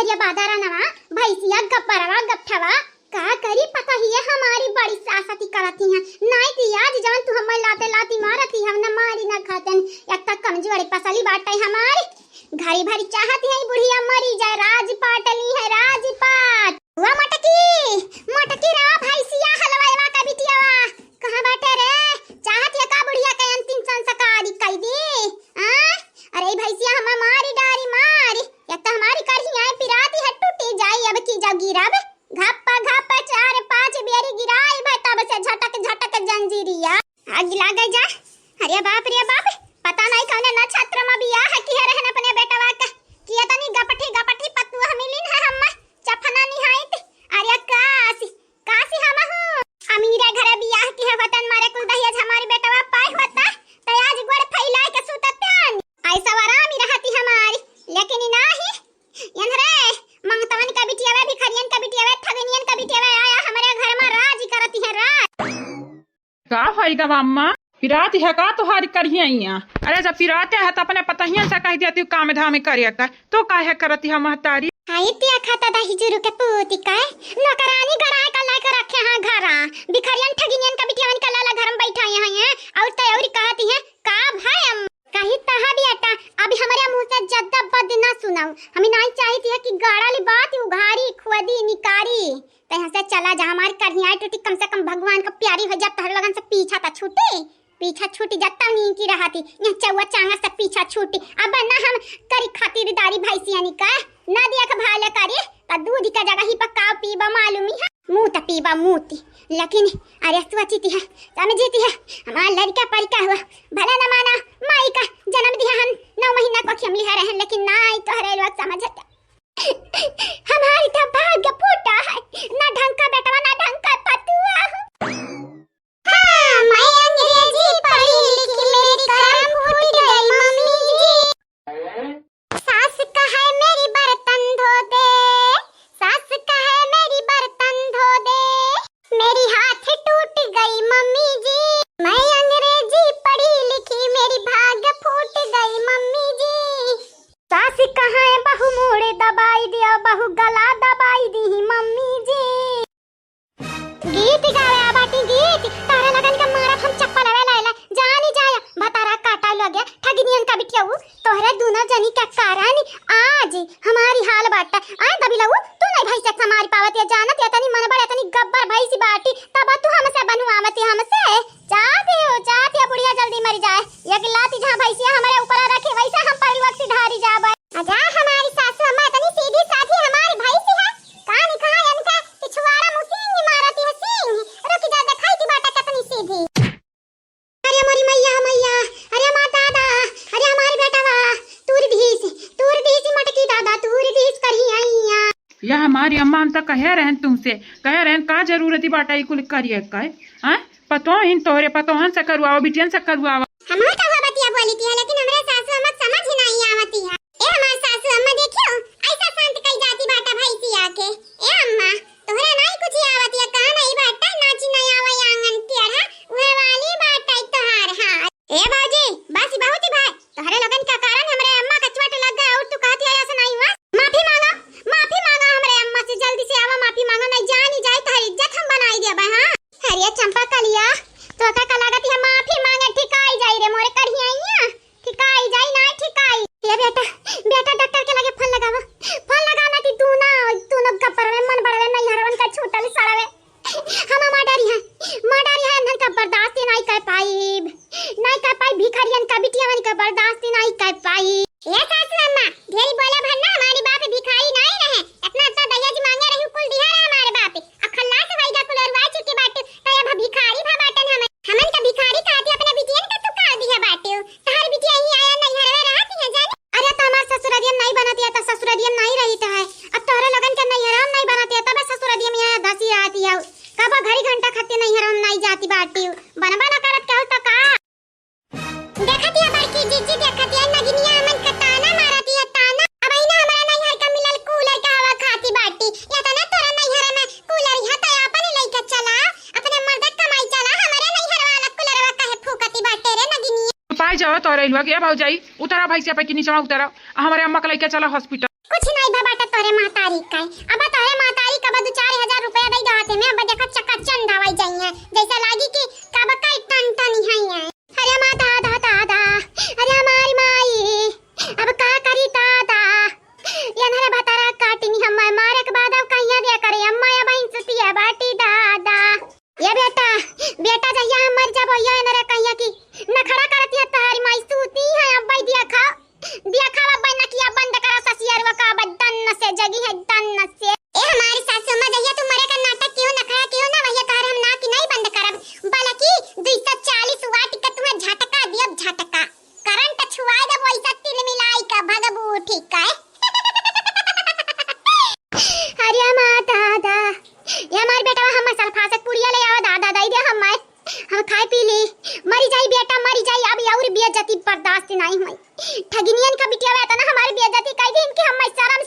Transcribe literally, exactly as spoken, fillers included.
अरे बादारा नवा, भैंसिया गब्बरवा गट्ठवा, का करी पता ही है हमारी बड़ी सासती करती हैं। नाई कि आज जवन तू हमें लाते लाती मारती हम न मारी न खातन, एक तक कमजोरी पसली बाटे हमारी। घरी भरी चाहती है बुढ़िया मरी जाए, राज पाट ली है, राज पाट। वा मटकी, मटकी रा भैंसिया हलवाईवा का बिटियावा, कहाँ बाटे रे? चाहत है का बुढ़िया के अंतिम संस्कार कई दी? आ? अरे भैंसिया हमें मारी डारी मारी, एक तो हमारी करही आए पिराती है टूटी जाई अब की जब गिरब। घप्पा घप्पा चार पाँच बेरी गिराई भाई तब से झटक झटक जंजीरिया। आग लागे जा। अरे बाप रे बाप, पता नहीं कौने नक्षत्र में बियाह किहे रहन अपने बेटवा का। कि इतनी गपठी गपठी पतुआ मिलिन है हम चफना निहाइत। अरे काशी, काशी हम हूँ। अमीरे घरे बियाह किहे होतन मारे कुल दहेज हमारी बेटवा पाए होता, तो आज गोड़ फैलाए के सुततन। ऐसा आराम ही रहती हमारी, लेकिन ई नाही। एनहरे मंगतवन का बिटियावे, भिखरियन का बिटियावे, ठगनियन का बिटियावे आया हमरे घर में राज करती है, राज। का होई गवा अम्मा? पिरात है का तोहारी करियैया? अरे जब पिराते है तो अपने पतहियन से कह दिया तू काम धाम करे का, तो काहे करती है महतारी? हाय तिया खाता दही जुरु के पूती का, नौकरानी गड़ाए का लाके रखे हैं घरा, भिखरियन ठगिनियन का बिटियावन का लाला घर में बैठाए हैं, और तैयारी कहती है का भाई अम्मा? कही तहा बेटा, अभी हमरे मुँह से ज्यादा बद ना सुनाओ। हमें नाई चाहित है कि गाड़ल बात उघारी, खुदी, निकारी। तो यहाँ से चला जा, हमारी करिया टूटी, कम से कम भगवान का प्यारी हो जा, तोहरे लगन से पीछा तो छूटी, पीछा छूटी जा, तब नीकी रहती। यहाँ चौवा चांगा से पीछा छूटी। अब ना हम करी खातिरदारी भैंसियानी का, ना देख भाल करी, तो दूध का जगह ही पकाओ पीबा मालूम ही है। मूत पीबा मूत, लेकिन अरे सोचित है, समझित है, हमार लड़का परिका हुआ, भला न माना, माई का जन्म दिया हम नौ महीना को खिमली है रहन, लेकिन नाई तोहरे लोग समझत। हमारी तो भाग्य फूटा है, ना ढंग का बेटवा, ना ढंग का पतुआ। हाँ, मैं अंग्रेजी पढ़ी लिखी, मेरी करम फूट गई मम्मी जी। सास कहे मेरी बर्तन धो दे, सास कहे मेरी बर्तन धो दे, मेरी हाथ टूट गई मम्मी जी। मैं अंग्रेजी पढ़ी लिखी, मेरी भाग फूट गई मम्मी जी। सास कहे बहू मूड़ दबाई दिया, बहू गला दबाई दी मम्मी जी। गीत गावे आ बाटी गीत, तारा लगन के मारब हम चप्पल हवे लैला, जानी जाया, भतारा काटा लगे, ठगिनियन का बिटियाऊ, तोहरे दुनो जनी के कारण आज हमारी हाल बाटा। आए दबिलऊ, तू नहीं भैंस एक समारी पावत या जानत या तनी मन बड़े तनी गब्बर भैंसी बाटी, तब तू हमसे बनवावत या हमसे। जात हो, जात या बुढ़िया जल्दी मरी जाए, एक लाती जहाँ भैंसिया हमारे ऊपर रखे वैसे हम परलोक सिधारी जाबे। अजा हमारी सासू अम्मा इतनी सीधी साधी हमारी भैंसी है, कान कहाँ इनका पिछवाड़ा मुँह सींग मारती है, सींग। रुक जा, दिखाई थी बाटा कितनी सीधी। अरे मोरी मैया, मैया, अरे माँ दादा, अरे हमारी बेटवा, तूर दीस, तूर दीस मटकी दादा, तूर दीस करियैया। या हमारी अम्मा, हम तो कहे रहन तुमसे, कहे रहन का जरूरत ही बाटा ई कुल करिए का, हाँ? पतोहिन तोहरे पतोहन से करुआवा, बिटियन से करुआवा। हम तो वो बतिया बोली थी, लेकिन हमरे सासू अम्मा समझ ही नहीं आवती है। ए हमार सासू अम्मा देखियो, ऐसा शांत कई जाती बाटा भैंसिया के। ए अम्मा, तोहरा नाई कुछ आवत या का नाई बाटा, नाची नाई आवे आंगन टेढ़ा, उहे वाली बाटा तोहार हाल। ए भौजी, बस बहुत ही भाई, तोहरे लोगन का कारण हमरे अम्मा का चोट लग गया और तू कहती है ऐसा नहीं हुआ। माफी मांगा, माफी मांगा हमरे अम्मा से, जल्दी से आवा माफी मांगा, नहीं जानी जाए तोहरी इज्जत हम बनाई देबे, हाँ। अरे चंपा कलिया, तो का, का लागत है माफी मांगे ठिकाई जाई रे मोरे कढ़ियाइया। ठिकाई जाई ना ठिकाई। ए बेटा, बेटा डॉक्टर के लगे फोन लगावा। फोन लगावा ना कि तू ना, तू ना गब्बर में मन बड़वे नैहरवन का छूटल सड़वे। हम माँ डरी है, माँ डरी है, इन्हन का बर्दाश्त ही नहीं कर पाइब। नहीं कर पाइब, भिखारियन का बिटियावन का बर्दाश्त ही नहीं कर पाइब। ए सासू अम्मा, ढेरी बोला भर ना, हमारी बाप भिखारी नहीं रहे। इतना इतना दहेज मांगे रही, कुल दिहा रहे हमारे बाप। अखल्लास होइगा कुल अरुआ चुकी बाटे, तो अब भिखारी भा बाटन हम। हमन का भिखारी कहती अपने बिटियन का तू काल दिया बाटे। तहार बिटिया ही आया नैहरवे रहती है जाने। अरे तो हमार ससुररियम नहीं बनत या तो ससुररियम नहीं रही तो है। अब तोहरे लगन के नैहरम नहीं बनत या तब ससुररियम यहाँ दसी रहती है। कब घड़ी घंटा खत्ते नैहरम नहीं जाती बाटी। बनबा ना करत कहू तो का? देखत या बड़की जीजी, देखत या नगिनिया हमन का ताना मारत या ताना। अब आई ना हमारा नैहर का मिलल कूलर का हवा खाती बाटी। या तो ना तोरा नैहर में कूलर यहाँ तो अपन ही लेके चला, अपने मर्द कमाई चला, हमारे नैहर वाला कूलरवा काहे फूकती बाटे रे नगिनिया? पाई जाओ तोरे लोग, ए भौजाई, उतरा भैंसिया पे की नीचवा उतरा, आ हमारे अम्मा के लेके चला हॉस्पिटल। कुछ नहीं भा बाटा तोरे महतारी का। अब तोरे महतारी का बा दू चार हजार रुपया दे दो हाथे में, अब देखा चकाचंद दवाई जाई है, जैसे लागी कि कब का टन टन है। अरे माँ दादा दादा, अरे हमारी माई, अब का करी दादा, ये नरे भतारा काटिनी हम मारे के बाद अब कहिया दिया करे अम्मा या बहन सुतिया बाटी दादा। ये बेटा, बेटा जहिया हम मर जाबो, ये नरे कहिया की नखड़ा करती है तोहारी माई, सूती है अब्बा, दिया खाओ, दिया खाओ अब्बा, नकिया बंद करा ससियरवा का, अब दन्न से जगी है, दन्न से। ए हमारी सासू माँ, जहिया तू मरे का नाटक कियो, नखड़ा कियो ना, वहिया तोहार हम नाक नहीं बंद करब, बल्कि दो सौ चालीस वाट के तुम्हें झटका दियब, झटका, करंट छुआ देब, वैसा तिल मिलाई का भगबू, ठीक है? अरे माँ दादा, ये हमार बेटवा हम सल्फा से पुड़िया ले आओ दादा, दे दे हम, हम खाए पी ली। मरी जाई बेटा, मरी जाई, अब और बेइज्जती बर्दाश्त नहीं हुई। ठगिनियन का बिटिया हुआ था ना, हमारी बेइज्जती कह दी इनकी, हम शर्म